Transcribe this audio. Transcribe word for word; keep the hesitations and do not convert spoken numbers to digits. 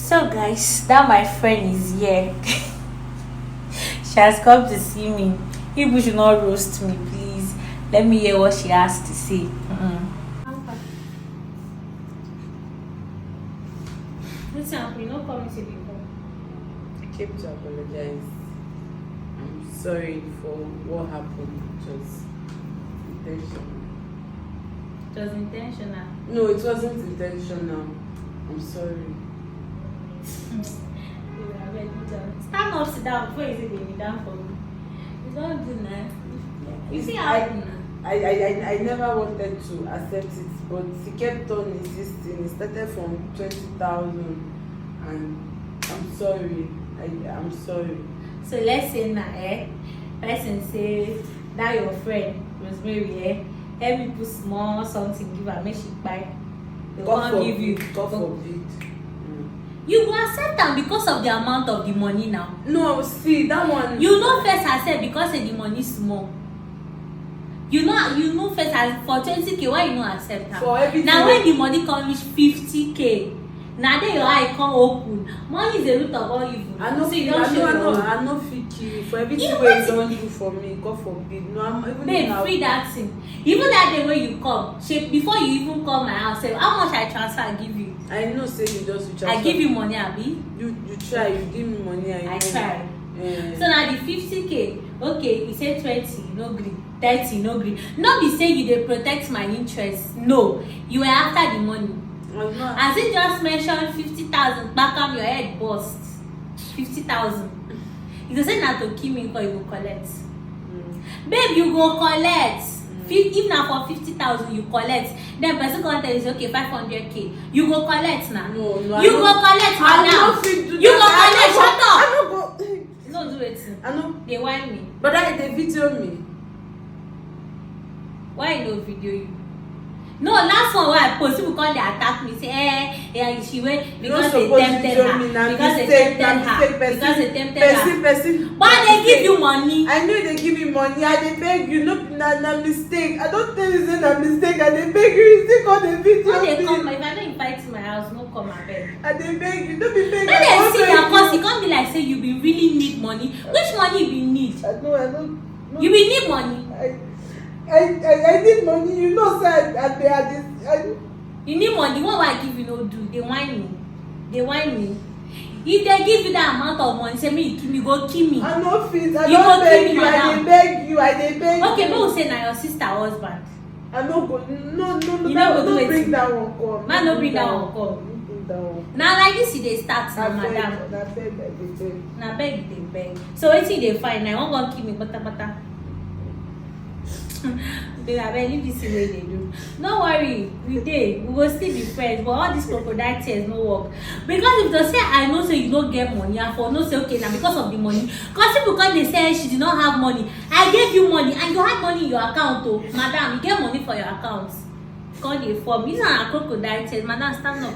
So guys, that my friend is here. She has come to see me. People should not roast me, please. Let me hear what she has to say. Mm-mm. Wetin happen? You no call me say before. I came to apologize. I'm sorry for what happened. It was intentional. It was intentional. No, it wasn't intentional. I'm sorry. Abeg, no tell me. Stand up, sit down before you say dey kneel down for me. You don do na. You see how I, I, I, I, I never wanted to accept it, but he kept on insisting. It started from twenty thousand, and I'm sorry. I, I'm sorry. So let's say na, eh, person say that your friend Rosemary, eh, help me put small something give her, make she buy. They can't give you. God forbid. Mm. You go accept am because of the amount of the money now. No, see, that one. You no first accept because say the money small. You know, you know first as for twenty K, why you no accept am? For everything. Now when the money come reach fifty K, na there your eye come open. Money is the root of all evil. I no So you fit, don I show no, I your no, own. I no fit kill you for everything You wey you want don do for me. God forbid. No, I'm even Babe, now. Free that thing. Even that day when you come, shey, before you even come my house, sef, how much I transfer give you? I know say you just reach I out give for you money, abi? You, you try, you give me money. I I know. Try. Eh. So now the fifty K, okay, you say twenty, no gree. Thirty, no gree. No be say you dey protect my interest. No, you were after the money. I'm not. As he just mentioned fifty thousand, back am your head burst. Fifty thousand. You go say na to kill me, because you go collect. Mm. Babe, you go collect. Mm. Fif-, if na for fifty thousand, you collect. Then person come tell you say, "Okay, five hundred K." You go collect na. No, no, I You no, go collect I madam. No fit do You that. Go I collect. No go, Shut up. I no go. No do wetin? I no. Dey whine me. But I dey video me. Why you no video you? No, last one wey I post, people come dey attack me say, eh, eh, she wey You no because they suppose tempted video her, me, na because they mistake, na tempted her, mistake, because they person, tempted person, her. Person, But na they give mistake. You money. I know they give me money. I dey beg you, no, na, na mistake. I don tell you say na mistake. I dey beg you, you still come dey video No dey me. Come. If I no invite you my house, no come abeg. I dey beg you, no be beg. No I dey don see beg your you. Cause e come be like say you be really need money. Which money you be need? I know, I know. No. You be need money. I, I, I, I need money. You know, sir. I, I, I, I, You need money. What will I give you? No do. They whine me. They whine me. If they give you that amount of money, say me, you kill me, go kill me. I no fit. I You don go beg kill me, you. I dey madam. Beg you. I dey beg Okay, you. But we say na your sister husband. I no go. No, no, no. You no go do No bring wetin? That one come. Man, no bring that one come. No bring that one. Na like this e dey start na, Abeg, madam. Na beg I dey beg. Na beg you dey beg. So wetin you dey find now? You wan go kill me patapata? Babe, abeg, leave this thing wey you dey do. No worry, we dey. We go still be friends, but all these crocodile tears no work. Because if to say I know say you no get money, I for know say, okay, na because of the money. Cause people come dey say she did not have money. I gave you money and you had money in your account o. Madam, you get money for your account. Come dey form. This na crocodile tears. Madam, stand up.